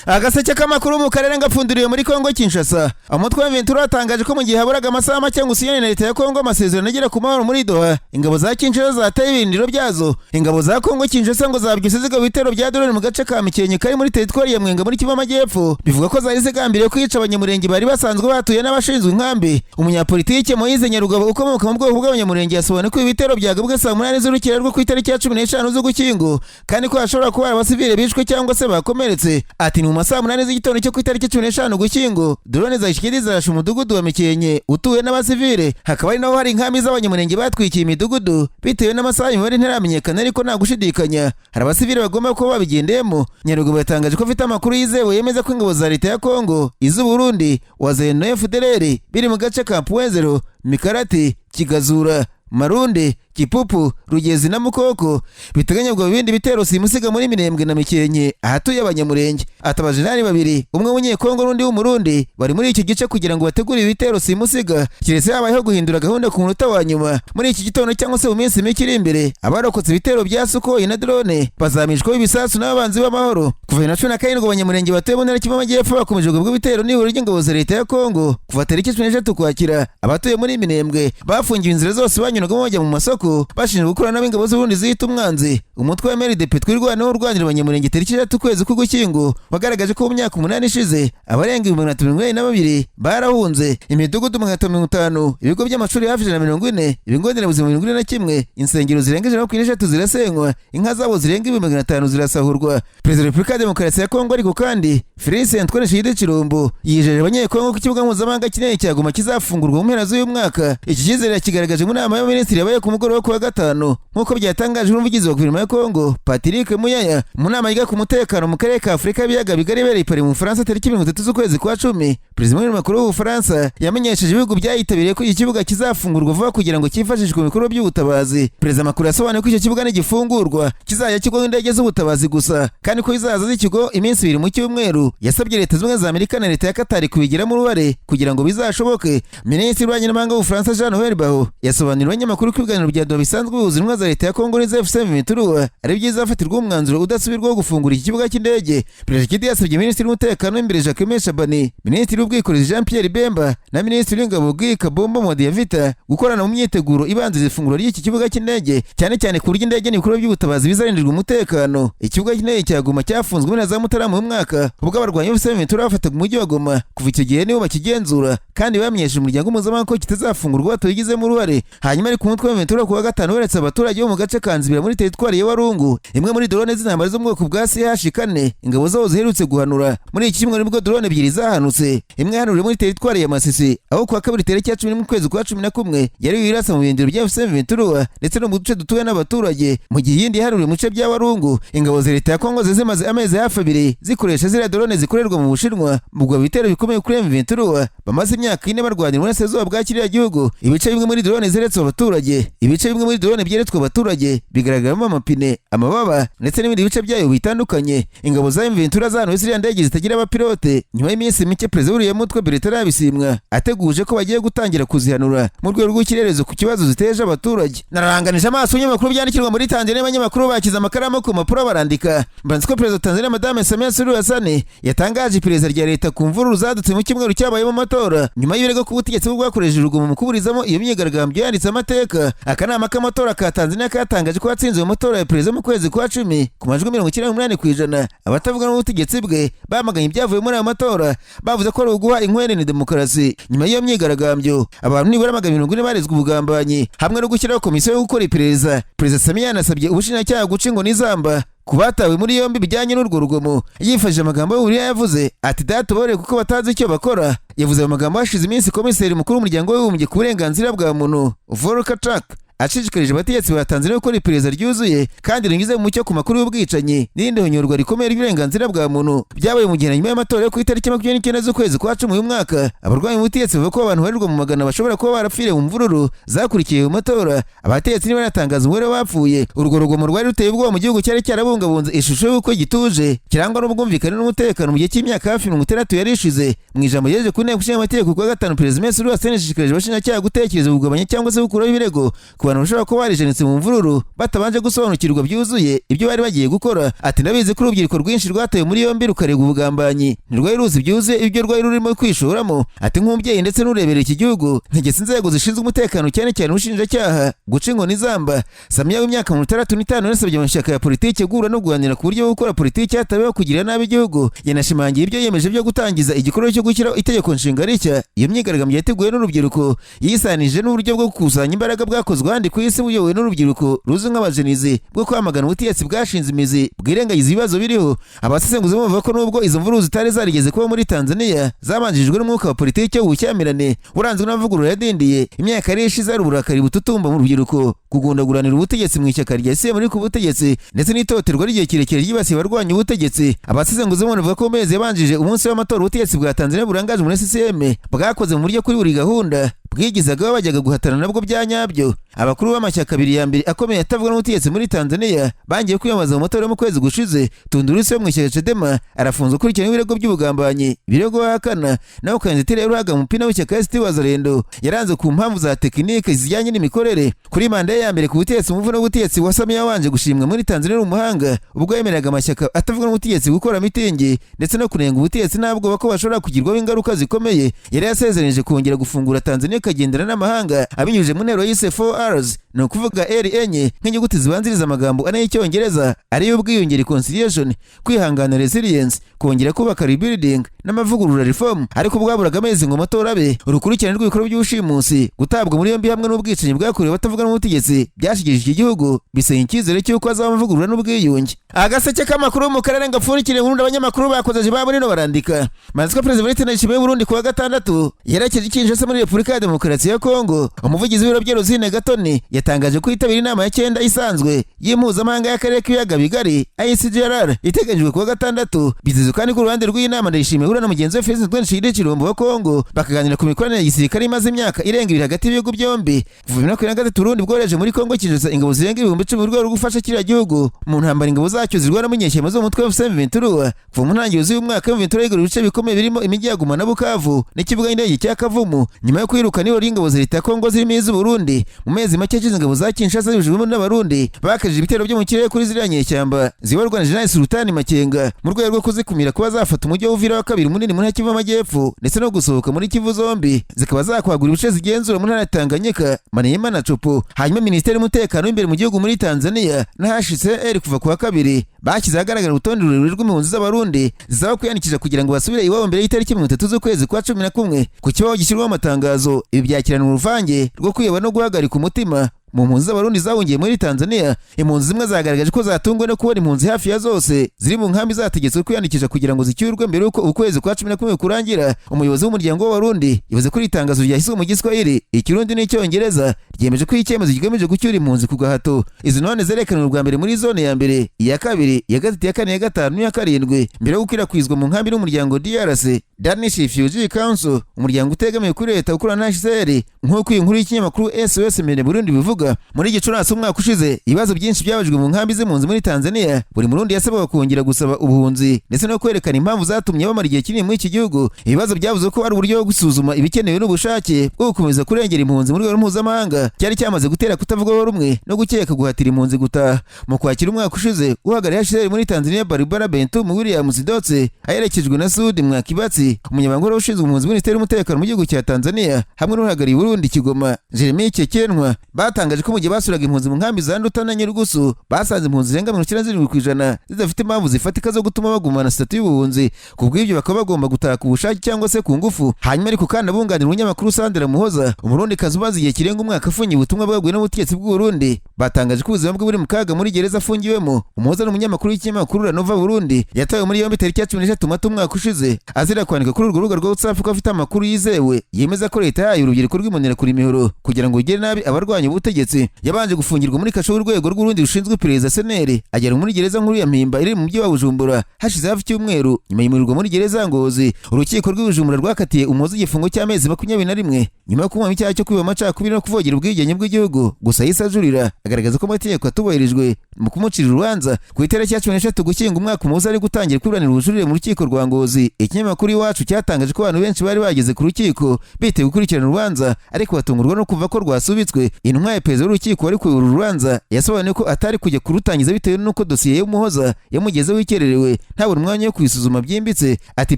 Agaseke k'amakuru mu karere ngapfunduriye muri Kongo Kinshasa. Umutwe wa Ventura watangaje ko mu gihe haburaga amasaha make ngo usinyane na leta ya Kongo amasezerano agera ku mahoro muri Doha, ingabo za Kinshasa zateye ibirindiro byazo. Ingabo za Kongo Kinshasa ngo zabyutse zigaba ibitero bya drone mu gace ka Mikenke kari muri teritwari ya Mwenga muri Kivu Amajyepfo. Bivuga ko zari zigambiriye kwica Abanyamurenge bari basanzwe batuye n'abashinzwe inkambi. Umunyapolitike Moise Nyarugabo ukomoka mu bwoko bw'Abanyamurenge yasobanuye ko ibi bitero byagabwe saa 8 z'urukera rwo ku itariki ya 15 z'Ugushyingo, kandi ko hashobora kuba hari abasivile bishwe cyangwa se bakomeretse. Ati: "Ni mu masaa 8 z'igitondo cyo ku itariki 15 Ugushyingo, drone za Tshisekedi zarashe umudugudu wa Mikenke utuwe n'abasivile, hakaba ari naho hari inkambi z'Abanyamurenge batwikiye imidugudu. Bitewe n'amasaha, imibare ntiramenyekana, ariko nta gushidikanya hari abasivile bagomba kuba babigendeyemo." Nyarugabo yatangaje ko afite amakuru yizewe yemeza ko ingabo za leta ya Kongo, iz'u Burundi, Wazalendo na FDLR biri mu gace ka Puwezero, Mikarati, Kigazura, Marunde, Kipupu, Rugezi na Mukoko, biteganywa ibindi bitero simusiga muri Minembwe na Mikenke ahatuye Abanyamurenge. Ati: "Abajenerali babiri, umwe w'Umunyekongo n'undi w'Umurundi, bari muri iki gice kugira ngo bategure ibitero simusiga, keretse habayeho guhindura gahunda ku munota wa nyuma muri iki gitondo cyangwa se mu minsi mike iri imbere. Abarokotse ibitero bya Sukhoi na drone bazamishwaho ibisasu n'abanzi b'amahoro." Kuva 2017, Abanyamurenge batuye mu ntara Kivu Amajyepfo bakomeje kugabwa ibitero n'ihuriro ry'ingabo za leta ya Kongo. Kuva tariki 13 Ukwakira, abatuye muri Minembwe bafungiwe inzira zose banyuragamo bajya mu masoko, bashinjwa gukorana n'ingabo z'Uburundi zihita umwanzi. Umutwe wa MRDP Twirwaneho urwanira Abanyamurenge, tariki 3 ukwezi k'Ugushyingo wagaragaje ko mu myaka 8 ishize abarenga 382,000 barahunze, imidugudu 350, ibigo by'amashuri hafi 140, ibigo nderabuzima 41, insengero zirenga 123 zirasenywa, inka zabo zirenga 500,000 zirasahurwa. Perezida wa Repubulika ya Demokarasi ya Kongo ariko kandi, Felix Antoine Tshisekedi Tshilombo, yijeje Abanyekongo ko ikibuga mpuzamahanga kinini cya Goma kizafungurwa mu mpera z'uyu mwaka. Iki cyizere yakigaragaje mu nama y'abaminisitiri yabaye ku mugoroba wo kuwa gatanu, nk'uko byatangajwe n'umuvugizi wa guverinoma ya Kongo, Patrick Muyaya, mu nama yiga ku mutekano mu karere ka Afurika y'Ibiyaga Bigari ibereye i Paris mu Bufaransa tariki 30 z'ukwezi kwa 10. Perezida Emmanuel Macron w'Ubufaransa yamenyesheje ibihugu byayitabiriye ko iki kibuga kizafungurwa vuba kugira ngo cyifashishwe mu bikorwa by'ubutabazi. Perezida Macron yasobanuye ko icyo kibuga nigifungurwa kizajya kigwaho indege z'ubutabazi gusa, kandi ko izaza z'ikigo iminsi 2 mu cyumweru. Yasabye Leta Zunze Ubumwe za Amerika na leta ya Katari kubigiramo uruhare kugira ngo bizashoboke. Minisitiri w'Ububanyi n'Amahanga w'Ubufaransa, Jean Noel Barrot, yasobanuriye abanyamakuru ko ibiganiro bya Doha bisanzwe bihuza intumwa za leta ya Kongo n'iza AFC M23 ari byiza hafatirwa umwanzuro udasubirwaho gufungura iki kibuga cy'indege. Perezida Tshisekedi yasabye Minisitiri w'Umutekano w'imbere, Jacquemain Shabani, Minisitiri w'Ubwikorezi, Jean Pierre Bemba, na Minisitiri w'Ingabo, Guy Kabombo Muadiamvita, gukorana mu myiteguro ibanziriza ifunguro ry'iki kibuga cy'indege, cyane cyane ku buryo indege n'ibikorwa by'ubutabazi bizarindirwa umutekano. Ikibuga cy'indege cya Goma cyafunzwe muri za Mutarama uyu mwaka ubwo abarwanyi b'AFC M23 bafataga umujyi wa Goma. Kuva icyo gihe nibo bakigenzura, kandi bamenyesheje umuryango mpuzamahanga ko kitazafungurwa batabigizemo uruhare. Hanyuma ariko umutwe wa M23 kuwa gatanu weretse abaturage bo mu gace ka Nzibira muri teritwari ya Walungu imwe muri drone z'intambara zo mu bwoko bwa CH-4 ingabo zabo ziherutse guhanura. Muri iki cyumweru nibwo drone ebyiri zahanutse, imwe yahanuriwe muri teritwari ya Masisi, aho kuwa kabiri tariki ya 11 kwezi kwa 11 yari irasa mu birindiro bya AFC M23 ndetse no mu duce dutuwe n'abaturage, mu gihe iyindi yahanuriwe mu bice bya Walungu. Ingabo za leta ya Kongo zimaze amezi hafi 2 zikoresha ziriya drone zikorerwa mu Bushinwa mu kugaba ibitero bikomeye kuri M23 bamaze imyaka 4 barwanira uburasirazuba bwa kiriya gihugu. Ibice bimwe muri drone zeretswe abaturage, ibice bimwe muri drone byeretswe abaturage bigaragaramo amapine, amababa ndetse n'ibindi bice byayo bitandukanye. Ingabo za M23 zahanuye ziriya ndege zitagira abapilote nyuma y'iminsi mike perezida w'uriya mutwe, Bertrand Bisimwa, ateguje ko bagiye gutangira kuzihanura mu rwego rw'ikirerezo ku kibazo ziteje abaturage. Nararanganije amaso ibinyamakuru byandikirwa muri Tanzania, abanyamakuru bakize amakaramu ku mpapuro barandika. Mbanza ko perezida wa Tanzania, Madame Samia Suluhu Hassan, yatangaje iperereza rya leta ku mvururu zadutse mu cyumweru cyabayemo amatora, nyuma y'ibirego ko ubutegetsi bwe bwakoresheje urugomo mu kuburizamo iyo myigaragambyo yanditse amateka. Akanama k'amatora ka Tanzania katangaje ko yatsinze mu matora ya perezida mu kwezi kwa 10 ku majwi 98%. Abatavuga n'ubutegetsi bwe bamaganye ibyavuye muri ayo matora, bavuze ko ari uguha inkwenene demokarasi. Nyuma y'iyo myigaragambyo, abantu nibura 400 barezwe ubugambanyi hamwe no gushyiraho komisiyo yo gukora iperereza. Perezida Samia yanasabye ubushinjacyaha guca inkoni izamba ku batawe muri yombi bijyanye n'urwo rugomo. Yifashishije amagambo y'uburyo yavuze ati: "Data, ubabarire kuko batazi icyo bakora." Yavuze ayo magambo hashize iminsi komiseri mukuru w'Umuryango w'Abibumbye ku burenganzira bwa muntu, Volker Turk, ashishikarije abategetsi ba Tanzania gukora iperereza ryuzuye kandi rinyuze mu mucyo ku makuru y'ubwicanyi n'irindi honyorwa rikomeye ry'uburenganzira bwa muntu byabaye mu gihe nyuma y'amatora yo ku itariki 29 z'ukwezi kwa 10 uyu mwaka. Abarwanya ubutegetsi bavuga ko abantu barirwa mu magana bashobora kuba barapfiriye mu mvururu zakurikiye ayo matora. Abategetsi ntibaratangaza umubare w'abapfuye. Urwo rugomo rwari ruteye ubwoba mu gihugu cyari cyarabungabunze ishusho y'uko gituje, kirangwa n'ubwumvikane n'umutekano mu gihe cy'imyaka hafi 60 yari ishize. Mu ijambo ryeje ku Nteko Ishinga Amategeko kuwa gatanu, Perezida Samia Suluhu Hassan yashishikarije abashinjacyaha gutekereza kugabanya cyangwa se gukuraho ibirego ku ku bantu bashobora kuba barijanitse mu mvururu batabanje gusobanukirwa byuzuye ibyo bari bagiye gukora. Ati ndabizi ko urubyiruko rwinshi rwatawe muri yombi rukarega ubugambanyi, ntirwari ruzi byuzuye ibyo rwari rurimo kwishoramo. Ati nk'umubyeyi ndetse n'ureberera iki gihugu, ntegetse inzego zishinzwe umutekano, cyane cyane ubushinjacyaha, guca inkoni izamba. Samia w'imyaka 65 yasabye amashyaka ya politiki guhura no kuganira ku buryo bwo gukora politiki hatabayeho kugirira nabi igihugu. Yanashimangiye ibyo yiyemeje byo gutangiza igikorwa cyo gushyiraho itegeko nshinga rishya. Iyo myigaragambyo yateguwe n'urubyiruko yisanije n'uburyo bwo gukusanya imbaraga bwakozwe ahandi ku isi buyobowe n'urubyiruko ruzwi nk'aba Gen Z, bwo kwamagana ubutegetsi bwashinze imizi bwirengagiza ibibazo biriho. Abasesenguzi bavuga ko nubwo izo mvururu zitari zarigeze kuba muri Tanzania, zabanjirijwe n'umwuka wa politiki w'ubushyamirane uranzwe n'amavugurura yadindiye imyaka yari ishize, hari uburakari bututumba mu rubyiruko, kugundaguranira ubutegetsi mu ishyaka rya CCM riri ku butegetsi, ndetse n'itoterwa ry'igihe kirekire ryibasiye abarwanya ubutegetsi. Abasesenguzi bavuga ko mu mezi yabanjije umunsi w'amatora, ubutegetsi bwa Tanzania burangaje muri CCM bwakoze mu buryo kuri buri gahunda bwigizagaho bajyaga guhatana nabwo bya nyabyo. Abakuru b'amashyaka abiri ya mbere akomeye atavuga n'ubutegetsi muri Tanzania bangiye kwiyamamaza mu matora yo mu kwezi gushize. Tundu Lissu wo mu ishyaka Chadema arafunzwe akurikiranyweho ibirego by'ubugambanyi, ibirego bahakana. Naho kandidatire Luhaga Mpina w'ishyaka ACT Wazalendo yaranze ku mpamvu za tekinike zijyanye n'imikorere. Kuri manda ye ya mbere ku butegetsi, umuvuno w'ubutegetsi wa Samia wabanje gushimwa muri Tanzania n'umuhanga ubwo yemereraga amashyaka atavuga n'ubutegetsi gukora mitingi ndetse no kunenga ubutegetsi ntabwo ko bashobora kugirwaho ingaruka zikomeye. Yari yasezeranyije kongera gufungura Tanzania ikagendana n'amahanga abinyujije mu ntero yise 4 R's, ni ukuvuga R enye nk'inyuguti zibanziriza amagambo ane y'icyongereza, ariyo ubwiyunge reconciliation, kwihangana resilience, kongera kubaka rebuilding n'amavugurura reform. Ariko bwaburaga amezi ngo amatora abe, urukurikirane rw'ibikorwa by'ubushimusi, gutabwa muri yombi hamwe n'ubwicanyi bwakorewe abatavuga n'ubutegetsi byashigishije iki gihugu, bisenya icyizere cy'uko hazaba amavugurura n'ubwiyunge. Agaseke k'amakuru mu karere ngapfundikire Burundi. Abanyamakuru bakoze ba muri no barandika manzi ko Perezida Evariste Ndayishimiye w'Uburundi kuwa gatandatu yerekeje Kinshasa muri Repubulika ya Demokarasi ya Kongo. Umuvugizi w'ibiro bye, Rosine Gatoni, yatangaje ko yitabira inama ya cyenda isanzwe y'impuzamahanga y'akarere k'ibiyaga bigari ICGLR iteganyijwe kuwa gatandatu. Bizezwe kandi ko uruhande rw'inama Ndayishimiye ihura na mugenzi we Felix Antoine Tshisekedi Tshilombo wa Kongo, bakaganira ku mikoranire ya gisirikare imaze imyaka irenga 2 hagati y'ibihugu byombi. Kuva 2023, Burundi bwohereje muri Kongo Kinshasa ingabo zirenga 10,000 mu rwego rwo gufasha kiriya gihugu mu ntambara ingabo zacyo zirwana mu nyeshyamba zo mu mutwe wa M23. Kuva mu ntangiriro z'uyu mwaka, M23 yigaruriye ibice bikomeye birimo imijyi ya Goma na Bukavu n'ikibuga cy'indege cya Kavumu, nyuma yo kwirukana ihuriro ry'ingabo za leta ya Kongo zirimo iz'Uburundi. Mu mezi make ashize, ingabo za Kinshasa zibujijwemo n'Abarundi bakajije ibitero byo mu kirere kuri ziriya nyeshyamba ziyoborwa na General Sultani Makenga, mu rwego rwo kuzikumira kuba zafata umujyi wa Uvira wa kabiri munini mu ntara Kivu y'Amajyepfo, ndetse no gusohoka muri Kivu zombi zikaba zakwagura ibice zigenzura mu ntara ya Tanganyika, Maniema na Tshopo. Hanyuma Minisiteri y'Umutekano w'imbere mu gihugu muri Tanzania na HCR kuva ku wa kabiri bashyize ahagaragara urutonde rurerure rw'impunzi z'Abarundi zisaba kwiyandikisha kugira ngo basubire iwabo mbere y'itariki 30 z'ukwezi kwa 11. Ku kibaho gishyirwaho amatangazo, ibi byakirana uruvange rwo kwiheba no guhagarika umutima mu mpunzi z'Abarundi zahungiye muri Tanzania. Impunzi zimwe zagaragaje ko zatunguwe no kubona impunzi hafi ya zose ziri mu nkambi zategetswe kwiyandikisha kugira ngo zicyurwe mbere y'uko ukwezi kwa 11 kurangira. Umuyobozi w'umuryango w'Abarundi yavuze ko iri tangazo ryashyizwe mu Giswahili, Ikirundi n'Icyongereza ryemeje ko icyemezo kigamije gucyura impunzi ku gahato. Izi none zerekanwe bwa mbere muri zone ya mbere, iya kabiri, iya gatatu, iya kane, iya gatanu n'iya karindwi, mbere yo gukwirakwizwa mu nkambi n'umuryango DRC Danish Refugee Council, umuryango utegamiye kuri leta ukorana na HCR, nk'uko iyi nkuru y'ikinyamakuru SOS Médias Burundi bivuga. Muri Gicurasi umwaka ushize, ibibazo byinshi byabajijwe mu nkambi z'impunzi muri Tanzania. Buri Murundi yasabwaga kongera gusaba ubuhunzi ndetse no kwerekana impamvu zatumye bamara igihe kinini muri iki gihugu. Ibibazo byavuze ko ari uburyo bwo gusuzuma ibikenewe n'ubushake bwo gukomeza kurengera impunzi mu rwego mpuzamahanga cyari cyamaze gutera kutavugwaho rumwe no gukeka guhatira impunzi gutaha. Mu kwakira umwaka ushize, uhagarariye HCR muri Tanzania, Barbara Bentum Williams Dotse, aherekejwe na Sudi Mwakibatsi, umunyamabanga ushinzwe impunzi muri Minisiteri y'Umutekano mu gihugu cya Tanzania, hamwe n'uhagarariye Burundi Kigoma, Jeremy Kekenwa, batangaje ko mu gihe basuraga impunzi mu nkambi za Nduta na Nyarugusu, basanze impunzi zirenga 97% zidafite impamvu zifatika zo gutuma bagumana statut y'ubuhunzi. Ku bw'ibyo bakaba bagomba gutaha ku bushake cyangwa se ku ngufu. Hanyuma ariko kandi abunganira umunyamakuru Sandra Muhoza, Umurundi kazi umaze igihe kirenga umwaka afungiye ubutumwa bwaguye n'ubutegetsi bw'u Burundi, batangaje ko ubuzima bwe buri mu kaga muri gereza afungiwemo. Umuhoza ni umunyamakuru w'ikinyamakuru La Nova Burundi. Yatawe muri yombi tariki ya 13 Mata umwaka ushize, azira kwandika kuri urwo rubuga rwa WhatsApp ko afite amakuru yizewe yemeza ko leta yahaye urubyiruko rw'imbonera kuri imihoro kugira ngo rugire nabi abarwanya ubutegetsi. Yabanje gufungirwa muri kasho y'urwego rw'Urundi rushinzwe iperereza SNR, agera muri gereza nkuru ya Mpimba iri mu mujyi wa Bujumbura. Hashize hafi icyumweru, nyuma yimurirwa muri gereza ya Ngozi. Urukiko rw'i Bujumbura rwakatiye Umuhoza igifungo cy'amezi 21 nyuma yo kumuhamya icyaha cyo kwiba amacakubiri no kuvogera ubwigenge bw'igihugu. Gusa yahise ajurira, agaragaza ko amategeko atubahirijwe mu kumucira urubanza. Ku itariki ya 13 Ugushyingo umwaka, Umuhoza ari gutangira kuburanira ubujurire mu rukiko rwa Ngozi. Ikinyamakuru Iwacu cyatangaje ko abantu benshi bari bageze ku rukiko biteguye gukurikirana urubanza, ariko batungurwa no kuva ko rwasubitswe. Intumwa ya Perezida w'urukiko wari kuyobora urubanza yasobanuye ko atari kujya kurutangiza bitewe n'uko dosiye y'Umuhoza yamugezeho ikererewe, ntabura umwanya wo kuyisuzuma byimbitse. Ati: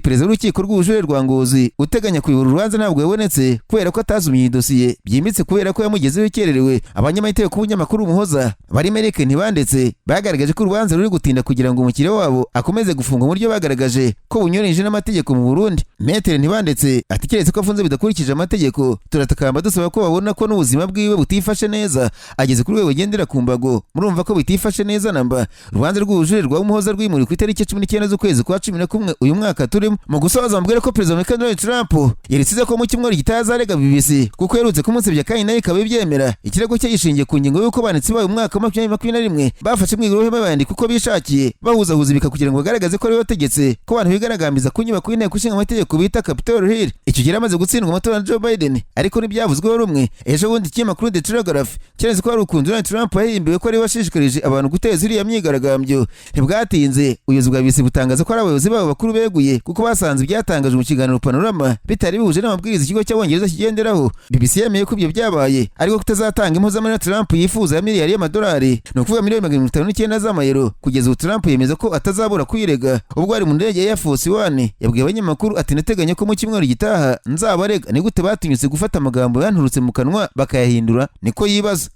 "Perezida w'urukiko rw'ubujurire rwa Ngozi uteganya kuyobora urubanza ntabwo yabonetse kubera ko atasomye iyi dosiye byimbitse, kubera ko yamugezeho ikererewe." Abanyamategeko b'umunyamakuru Umuhoza barimo Eric Ntibandetse bagaragaje ko urubanza ruri gutinda kugira ngo umukiriya wabo akomeze gufungwa mu buryo bagaragaje ko bunyuranyije n'amategeko mu Burundi. Maître Ntibandetse ati: "Keretse ko afunze bidakurikije amategeko, turatakamba dusaba ko babona ko n'ubuzima bwiwe butifashe neza, ageze ku rwego agendera ku mbago, murumva ko bitifashe neza namba." Urubanza rw'ubujurire rwa Umuhoza rwimuriwe ku itariki 19 z'ukwezi kwa 11 uyu mwaka turimo. Mu gusoza, mubwire ko Perezida wa Amerika Donald Trump yeretse ko mu cyumweru gitaha azarega BBC kuko yerutse kumusebya, kandi nayo ikaba ibyemera. Ikirego cye gishingiye ku ngingo y'uko banditsi bayo mu mwaka wa 2021 bafashe imbwirwaruhame bandika uko bishakiye, bahuzahuza ibika kugira ngo bagaragaze ko ariwe wategetse ko abantu bigaragambiriza ku nyubako y'inteko ishinga amategeko bita Capitol Hill. Icyo gihe amaze gutsindwa amatora na Joe Biden, ariko ntibyavuzweho rumwe. Ejo bundi ikinyamakuru The Telegraph cyanditse ko hari ukuntu Donald Trump yahimbiwe ko ariwe washishikarije abantu guteza iriya myigaragambyo. Ntibwatinze, ubuyobozi bwa BBC butangaza ko ari abayobozi babo bakuru beguye kuko basanze ibyatangajwe mu kiganiro Panorama bitari bihuje n'amabwiriza ikigo cy'Abongereza kigenderaho. BBC yemeye ko ibyo byabaye, ariko kutazatanga impozamarira Trump yifuza ya miliyari y'amadolari, ni ukuvuga miliyoni 559 z'amayero. Kugeza ubu Trump yemeza ko atazabura kwirega. Ubwo ari mu ndege ya Air Force One, yabwiye abanyamakuru ati: "Ndateganya ko mu cyumweru gitaha nzabarega. Ni gute batinyutse gufata amagambo yanturutse mu kanwa bakayahindura?" Niko yibaza.